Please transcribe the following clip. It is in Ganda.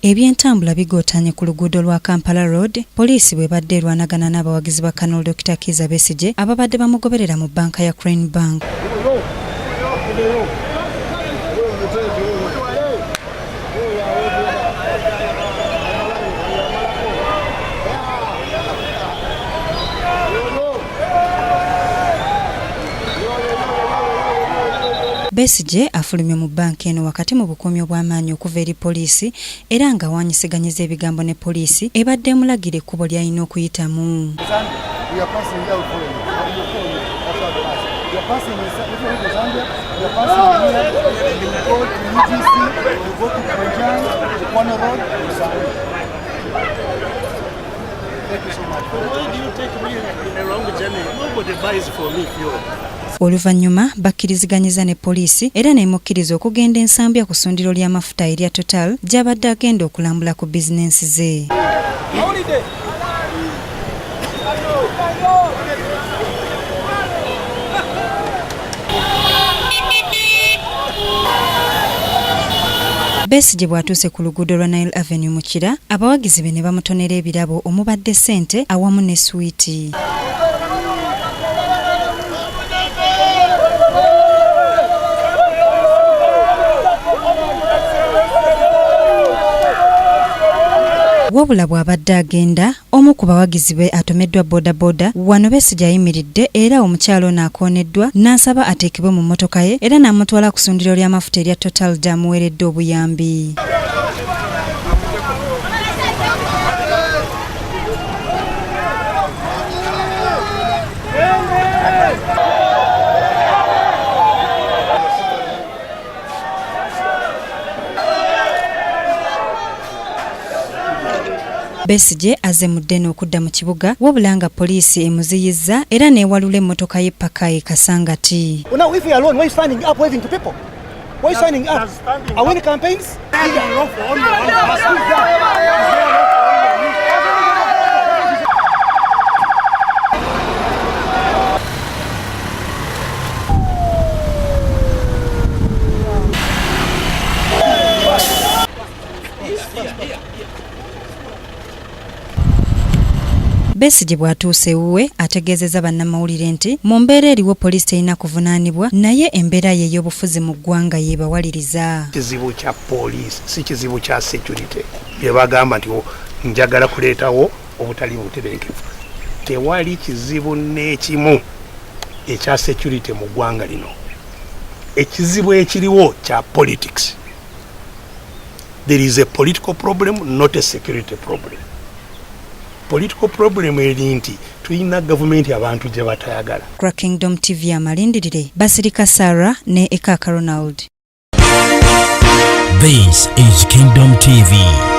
Ebyentambula bigootaanye ku luguudo lwa Kampala Road, poliisi bw'ebadde erwanagana n'abawagizi ba Colonel Dokita Kiiza Besigye ababadde bamugoberera mu bbanka ya Crane Bank. Besigye afulumye mu bbanka eno wakati mu bukuumi obw'amaanyi okuva eri poliisi era ng'awaanyisiganyiza ebigambo ne poliisi ebadde emulagira ekkubo ly'alina okuyitamu. Oluvannyuma bakkiriziganyiza ne poliisi era n'emukkiriza okugenda e Nsambya ku ssundiro ly'amafuta erya Total gy'abadde agenda okulambula ku bizinensi ze. Besigye bw'atuuse ku luguudo lwa Nile Avenue mu Kira, abawagizi be ne bamutonera ebirabo omubadde ssente awamu ne swiiti. Wabula bw'abadde agenda, omu ku bawagizi be atomeddwa bodaboda, wano Besigye ayimiridde era omukyala ono akooneddwa n'asaba ateekebwe mu mmotoka ye era n'amutwala ku ssundiro ly'amafuta erya Total gy'amuweeredde obuyambi. Besigye azze mu ddene okudda mu kibuga wabula nga poliisi emuziyizza era n'ewalula emmotoka ye ppaka e Kasangati. Now if you are alone, why are you standing up waving to people? Why are you standing up? Are we in campaigns? Besigye bw'atuuse ewuwe ategeezezza bannamawulire nti mu mbeera eriwo poliisi terina kuvunaanibwa naye embeera ye ey'obufuzi mu ggwanga y'ebawaliriza. Kizibu kya poliisi si kizibu kya security bye bagamba nti njagala kuleetawo obutali butebenkevu. Tewali kizibu n'ekimu ekya security mu ggwanga lino. Ekizibu ekiriwo kya politics. There is a political problem, not a security problem. Political problem eri nti tulina gavumenti abantu gye batayagala. Kra Kingdom TV amalindirire Basirika Sarah ne Ekaka Ronald. This is Kingdom TV.